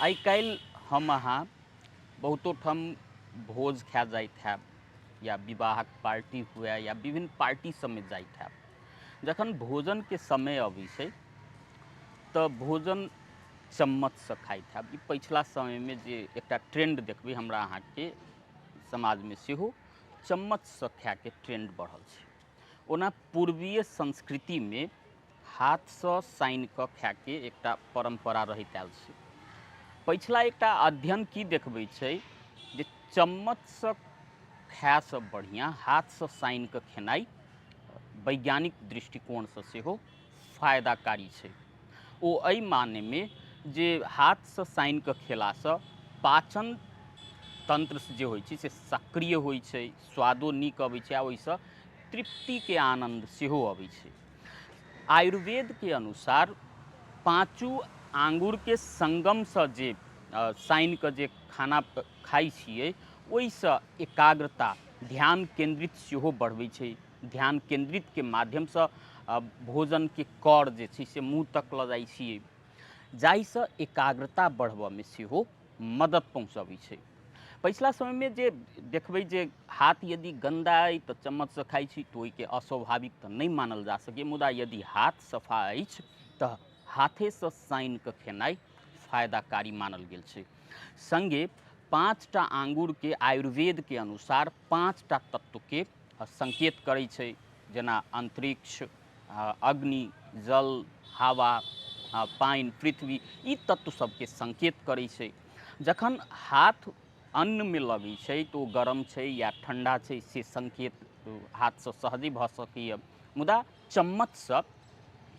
आइ काल्हि हम अहाँ बहुतो ठाम भोज खाए जाइत हैब या विवाहक पार्टी हुए या विभिन्न पार्टी सबमे जाइत हैब। जखन भोजनके समय अबै छै तऽ भोजन चम्मचसँ खाइत हैब। ई पछिला समयमे जे एकटा ट्रेंड देखबै हमरा अहाँके समाजमे सेहो चम्मचसँ खायके ट्रेंड बढ़ल छै। ओना पूर्वीय संस्कृतिमे हाथसँ सानि कऽ खायके एकटा परम्परा रहैत आयल छै। पछिला एकटा अध्ययन की देखबै छै जे चम्मचसँ खायसँ बढ़िआँ हाथसँ सानि कऽ खेनाइ वैज्ञानिक दृष्टिकोणसँ सेहो फायदाकारी छै। ओ एहि मानेमे जे हाथसँ सानि कऽ खेलासँ पाचन तन्त्र जे होइ छै से सक्रिय होइ छै, स्वादो नीक अबै छै आ ओहिसँ तृप्तिके आनन्द सेहो अबै छै। आयुर्वेदके अनुसार पाँचू आङ्गुरके सङ्गमसँ जे सानि कऽ जे खाना खाइ छियै ओहिसँ एकाग्रता, ध्यान केन्द्रित सेहो बढ़बै छै। ध्यान केन्द्रितके माध्यमसँ भोजनके कर जे छै से मुँह तक लऽ जाइ छियै, जाहिसँ एकाग्रता बढ़बऽमे सेहो मदद पहुँचबै छै। पछिला समयमे जे देखबै जे हाथ यदि गन्दा अइ तऽ चम्मचसँ खाइ छी तऽ ओहिके अस्वाभाविक तऽ नहि मानल जा सकैए, मुदा यदि हाथ सफा अछि तऽ हाथेसँ सानि कऽ खेनाइ फायदाकारी मानल गेल छै। सङ्गे 5टा आङ्गुरके आयुर्वेदके अनुसार 5टा तत्वके सङ्केत करै छै, जेना अन्तरिक्ष, अग्नि, जल, हवा, पानि, पृथ्वी, ई तत्व सबके सङ्केत करै छै। जखन हाथ अन्नमे लगै छै तऽ ओ गरम छै या ठण्डा छै से सङ्केत हाथसँ सहजे भऽ सकैए, मुदा चम्मचसँ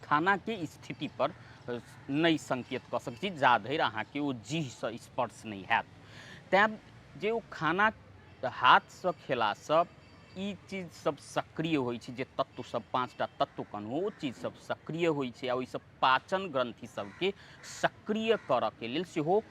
खानाके स्थितिपर नहि सङ्केत कऽ सकै छी जा धरि अहाँके ओ जीहसँ स्पर्श नहि हैत। तैँ जे ओ खाना हाथसँ खेलासँ ई चीज सब सक्रिय होइ छै, जे तत्व सब 5टा तत्व कहलहुँ ओ चीज सब सक्रिय होइ छै आ ओहिसँ पाचन ग्रन्थि सबके सक्रिय करऽके लेल सेहो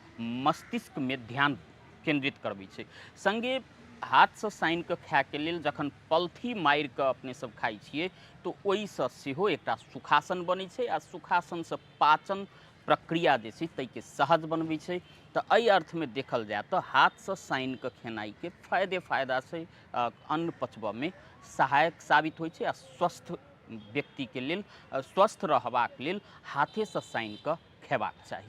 मस्तिष्कमे ध्यान केन्द्रित करबै छै। सङ्गे हाथसँ सानि कऽ खायके लेल जखन पलथी मारि कऽ अपने सब खाइ छियै तऽ ओहिसँ सेहो एकटा सुखासन बनै छै आ सुखासनसँ पाचन प्रक्रिया जे छै ताहिके सहज बनबै छै। तऽ एहि अर्थमे देखल जाय तऽ हाथसँ सानि कऽ खेनाइके फायदे फायदा छै, अन्न पचबऽमे सहायक साबित होइ छै आ स्वस्थ व्यक्तिके लेल, स्वस्थ रहबाक लेल हाथेसँ सानि कऽ खेबाक चाही।